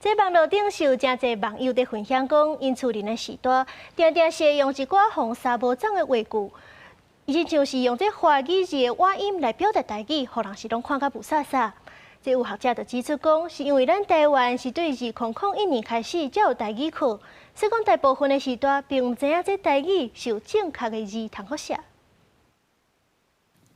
這網路頂是有誠濟網友佇分享講，𪜶厝裡的序大，定定是會用一寡予查無仝的話句，親像是用這華語字的倚音來表達台語，予人是攏看甲霧煞煞。這有學者就指出講，是因為咱台灣是對2001年開始才有台語課，所以講大部分的序大並毋知影這台語是有正確的字通好寫。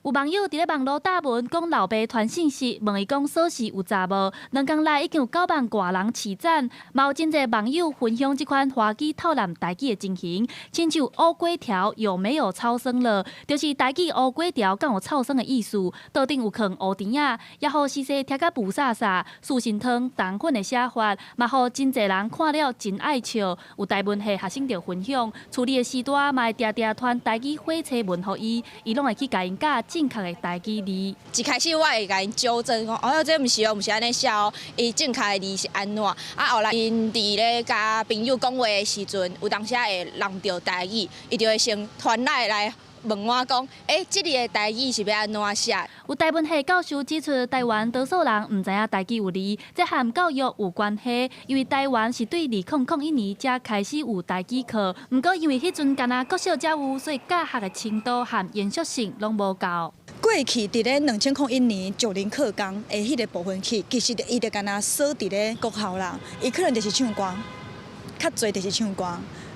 有網友佇咧網路貼文，講老爸傳信息問伊講鎖匙有查無？2工內已經有9萬外人揤讚，嘛有真濟網友分享這款華語透濫台語的情形，親像烏粿條有沒有草酸了？就是台語烏粿條敢有臭酸的意思？桌頂有囥烏甜仔，也予時勢聽甲霧煞煞。素心湯腸粉的寫法，嘛予真濟人看了真愛笑。有台文系學生就分享，厝裡的序大嘛會定定傳台語火車文予伊，伊攏會去共𪜶教正確的台語字。一開始我會共𪜶糾正講，哦喲，這毋是哦，毋是按呢寫哦，伊正確的字是按怎？啊，後來𪜶佇咧佮朋友講話的時陣，有當時會弄著台語，伊就會先傳來來問我講，欸，這裡的台語是欲按怎寫？有台文系教授指出，台灣多數人毋知影台語有字，這和教育有關係。因為台灣是對2001年才開始有台語課，毋過因為彼陣干焦國小才有，所以教學的程度和延續性攏無夠。過去佇咧2001年九零課綱的彼个部分起，其實伊就干焦鎖佇咧國校啦，伊可能就是唱歌，較濟就是唱歌。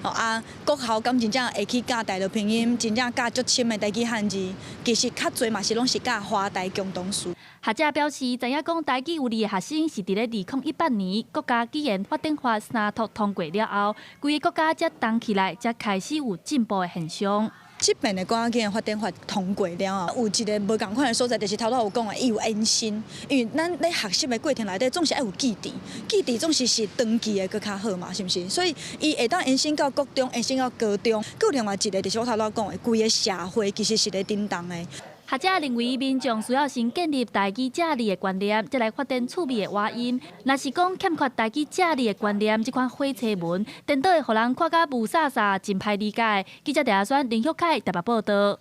哦啊，國校敢真正會去教大陸拼音，真正教足深的台語漢字，其實較濟嘛是攏是教華台共同詞。學者表示，知影講台語有字的學生是佇咧2018年國家語言發展法三讀通過了後，規个國家才動起來，才開始有進步的現象。這遍的國家語言發展法通過了後，有一个無仝款的所在，就是頭拄有講的，伊有延伸。因為咱咧學習的過程內底，總是愛有記憶，記憶總是是長期的閣較好嘛，是毋是？所以伊會當延伸到國中，延伸到高中。閣有另外一个，就是我頭拄講的，規个社會其實是咧振動的。學者認為，民眾需要先建立台語正字的觀念，才來發展趣味的倚音。若是講欠缺台語正字的觀念，這款火車文，顛倒會予人看甲霧煞煞，真歹理解。記者鄭阿選、林旭凱台北報道。